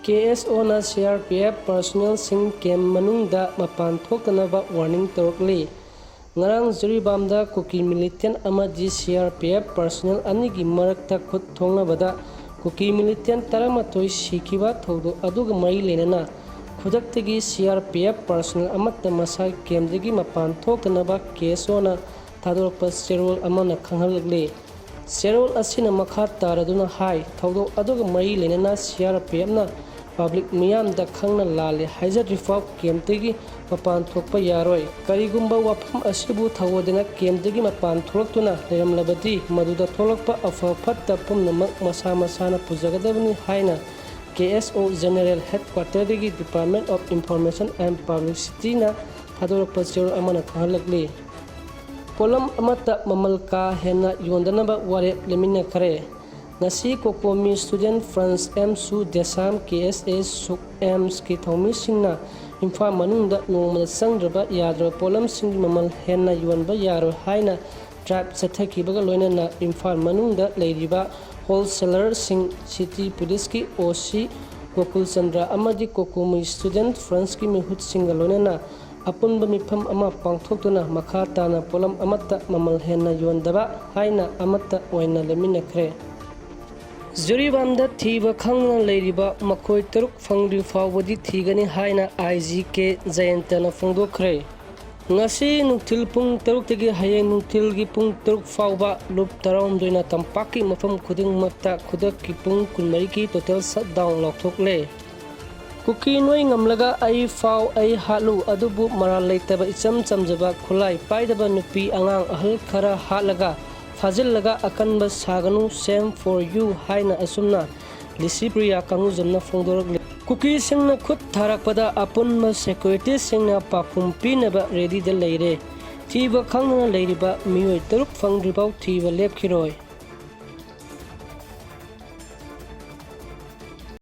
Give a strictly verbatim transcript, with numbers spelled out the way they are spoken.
ꯀꯦ ꯑꯦꯁ ꯑꯣꯅ C R P F ꯄꯔꯁꯣꯅꯦꯜꯁꯤꯡ ꯀꯦꯝ ꯃꯅꯨꯡꯗ ꯃꯄꯥꯟ ꯊꯣꯛꯇꯅꯕ warning ꯇꯧꯔꯛꯂꯤ꯫ ꯉꯔꯥꯡ ꯖꯤꯔꯤꯕꯥꯝꯗ ꯀꯨꯀꯤ ꯃꯤꯂꯤꯇꯦꯟ ꯑꯃꯗꯤ C R P F personal ꯑꯅꯤꯒꯤ ꯃꯔꯛꯇ ꯈꯨꯠ ꯊꯣꯛꯅꯕꯗ ꯀꯨꯀꯤ ꯃꯤꯂꯤꯇꯦꯟ ꯇꯔꯥꯃꯥꯊꯣꯏ ꯁꯤꯈꯤꯕ ꯊꯧꯗꯣꯛ ꯑꯗꯨꯒ ꯃꯔꯤ ꯂꯩꯅꯅ ꯈꯨꯗꯛꯇꯒꯤ C R P F personal ꯑꯃꯠꯇ ꯃꯁꯥꯒꯤ ꯀꯦꯝꯗꯒꯤ ꯃꯄꯥꯟ ꯊꯣꯛꯇꯅꯕ ꯀꯦ ꯑꯦꯁ ꯑꯣꯅ ꯊꯥꯗꯣꯔꯛꯄ ꯆꯦꯔꯣꯜ ꯑꯃꯅ ꯈꯪꯍꯜꯂꯛꯂꯤ꯫ ꯆꯦꯔꯣꯜ ꯑꯁꯤꯅ ꯃꯈꯥ ꯇꯥꯔꯗꯨꯅ ꯍꯥꯏ, ꯊꯧꯗꯣꯛ ꯑꯗꯨꯒ ꯃꯔꯤ ꯂꯩꯅꯅ ꯁꯤ ꯑꯥꯔ ꯄꯤ ꯑꯦꯐꯅ ꯄꯕ꯭ꯂꯤꯛ ꯃꯤꯌꯥꯝꯗ ꯈꯪꯅ ꯂꯥꯜꯂꯦ ꯍꯥꯏꯖꯗ꯭ꯔꯤꯐꯥꯎ ꯀꯦꯝꯞꯇꯒꯤ ꯃꯄꯥꯟ ꯊꯣꯛꯄ ꯌꯥꯔꯣꯏ꯫ ꯀꯔꯤꯒꯨꯝꯕ ꯋꯥꯐꯝ ꯑꯁꯤꯕꯨ ꯊꯧꯑꯣꯗꯅ ꯀꯦꯝꯞꯇꯒꯤ ꯃꯄꯥꯟ ꯊꯣꯛꯂꯛꯇꯨꯅ ꯂꯩꯔꯝꯂꯕꯗꯤ, ꯃꯗꯨꯗ ꯊꯣꯛꯂꯛꯄ ꯑꯐ ꯐꯠꯇ ꯄꯨꯝꯅꯃꯛ ꯃꯁꯥ ꯃꯁꯥꯅ ꯄꯨꯖꯒꯗꯕꯅꯤ ꯍꯥꯏꯅ ꯀꯦ ꯑꯦꯁ ꯑꯣ ꯖꯦꯅꯔꯦꯜ ꯍꯦꯗꯀ꯭ꯋꯥꯇꯔꯗꯒꯤ Department of Information and Publicityꯅ ꯊꯥꯗꯣꯔꯛꯄ ꯆꯦꯔꯣꯜ ꯑꯃꯅ ꯈꯪꯍꯜꯂꯛꯂꯤ꯫ ꯄꯣꯠꯂꯝ ꯑꯃꯠꯇ ꯃꯃꯜ ꯀꯥ ꯍꯦꯟꯅ ꯌꯣꯟꯗꯅꯕ ꯋꯥꯔꯦꯞ ꯂꯦꯞꯃꯤꯟꯅꯈ꯭ꯔꯦ꯫ ꯉꯁꯤ ꯀꯣꯀꯣꯃꯤ ꯁ꯭ꯇꯨꯗꯦꯟꯠ ꯐ꯭ꯔꯟꯁ ꯑꯦꯝ ꯁꯨ ꯗꯦꯁꯥꯝ ꯀꯦ ꯑꯦꯁ ꯑꯦ ꯁꯨꯛ ꯑꯦꯝꯁꯀꯤ ꯊꯧꯃꯤꯁꯤꯡꯅ ꯏꯝꯐꯥꯜ ꯃꯅꯨꯡꯗ ꯅꯣꯡꯃꯗ ꯆꯪꯗ꯭ꯔꯕ ꯌꯥꯗ꯭ꯔꯕ ꯄꯣꯠꯂꯝꯁꯤꯡꯒꯤ ꯃꯃꯜ ꯍꯦꯟꯅ ꯌꯣꯟꯕ ꯌꯥꯔꯣꯏ ꯍꯥꯏꯅ ꯗ꯭ꯔꯥꯏꯚ ꯆꯠꯊꯈꯤꯕꯒ ꯂꯣꯏꯅꯅ ꯏꯝꯐꯥꯜ ꯃꯅꯨꯡꯗ ꯂꯩꯔꯤꯕ ꯍꯣꯜꯁꯦꯂꯔꯁꯤꯡ, ꯁꯤꯇꯤ ꯄꯨꯂꯤꯁꯀꯤ ꯑꯣ ꯁꯤ ꯒꯣꯀꯨꯜ ꯆꯟꯗ꯭ꯔ ꯑꯃꯗꯤ ꯀꯣꯀꯣꯃꯤ ꯁ꯭ꯇꯨꯗꯦꯟꯠ ꯐ꯭ꯔꯟꯁꯀꯤ ꯃꯤꯍꯨꯠꯁꯤꯡꯒ ꯂꯣꯏꯅꯅ ꯑꯄꯨꯟꯕ ꯃꯤꯐꯝ ꯑꯃ ꯄꯥꯡꯊꯣꯛꯇꯨꯅ ꯃꯈꯥ ꯇꯥꯅ ꯄꯣꯠꯂꯝ ꯑꯃꯠꯇ ꯃꯃꯜ ꯍꯦꯟꯅ ꯌꯣꯟꯗꯕ ꯍꯥꯏꯅ ꯑꯃꯠꯇ ꯑꯣꯏꯅ ꯂꯦꯞꯃꯤꯟꯅꯈ꯭ꯔꯦ꯫ ꯖꯤꯔꯤꯕꯥꯝꯗ ꯊꯤꯕ ꯈꯪꯗꯅ ꯂꯩꯔꯤꯕ ꯃꯈꯣꯏ ꯇꯔꯨꯛ ꯐꯪꯗ꯭ꯔꯤ ꯐꯥꯎꯕꯗꯤ ꯊꯤꯒꯅꯤ ꯍꯥꯏꯅ ꯑꯥꯏ ꯖꯤ ꯀꯦ ꯖꯌꯟꯇꯅ ꯐꯣꯡꯗꯣꯛꯈ꯭ꯔꯦ꯫ ꯉꯁꯤ ꯅꯨꯡꯊꯤꯜ ꯄꯨꯡ ꯇꯔꯨꯛꯇꯒꯤ ꯍꯌꯦꯡ ꯅꯨꯡꯊꯤꯜꯒꯤ ꯄꯨꯡ ꯇꯔꯨꯛ ꯐꯥꯎꯕ ꯂꯨꯞ ꯇꯔꯥꯍꯨꯝꯗꯣꯏꯅ ꯇꯝꯄꯥꯛꯀꯤ ꯃꯐꯝ ꯈꯨꯗꯤꯡꯃꯛꯇ ꯈꯨꯗꯛꯀꯤ ꯄꯨꯡ ꯀꯨꯟꯃꯔꯤꯒꯤ total shutdown ꯂꯥꯎꯊꯣꯛꯂꯦ꯫ ꯀꯨꯀꯤ ꯅꯣꯏ ꯉꯝꯂꯒ ꯑꯩ ꯐꯥꯎ ꯑꯩ ꯍꯥꯠꯂꯨ, ꯑꯗꯨꯕꯨ ꯃꯔꯥꯜ ꯂꯩꯇꯕ ꯏꯆꯝ ꯆꯝꯖꯕ ꯈꯨꯠꯂꯥꯏ ꯄꯥꯏꯗꯕ ꯅꯨꯄꯤ ꯑꯉꯥꯡ ꯑꯍꯜ ꯈꯔ ꯍꯥꯠꯂꯒ ꯐꯥꯖꯤꯜꯂꯒ ꯑꯀꯟꯕ ꯁꯥꯒꯅꯨ, same for you ꯍꯥꯏꯅ ꯑꯁꯨꯝꯅ ꯂꯤꯁꯤꯄ꯭ꯔꯤꯌꯥ ꯀꯥꯡꯉꯨꯖꯝꯅ ꯐꯣꯡꯗꯣꯔꯛꯂꯤ꯫ ꯀꯨꯀꯤꯁꯤꯡꯅ ꯈꯨꯠ ꯊꯥꯔꯛꯄꯗ ꯑꯄꯨꯟꯕ securityꯁꯤꯡꯅ ꯄꯥꯎꯈꯨꯝ ꯄꯤꯅꯕ readyꯗ ꯂꯩꯔꯦ꯫ ꯊꯤꯕ ꯈꯪꯗꯅ ꯂꯩꯔꯤꯕ ꯃꯤꯑꯣꯏ ꯇꯔꯨꯛ ꯐꯪꯗ꯭ꯔꯤꯐꯥꯎ ꯊꯤꯕ ꯂꯦꯞꯈꯤꯔꯣꯏ꯫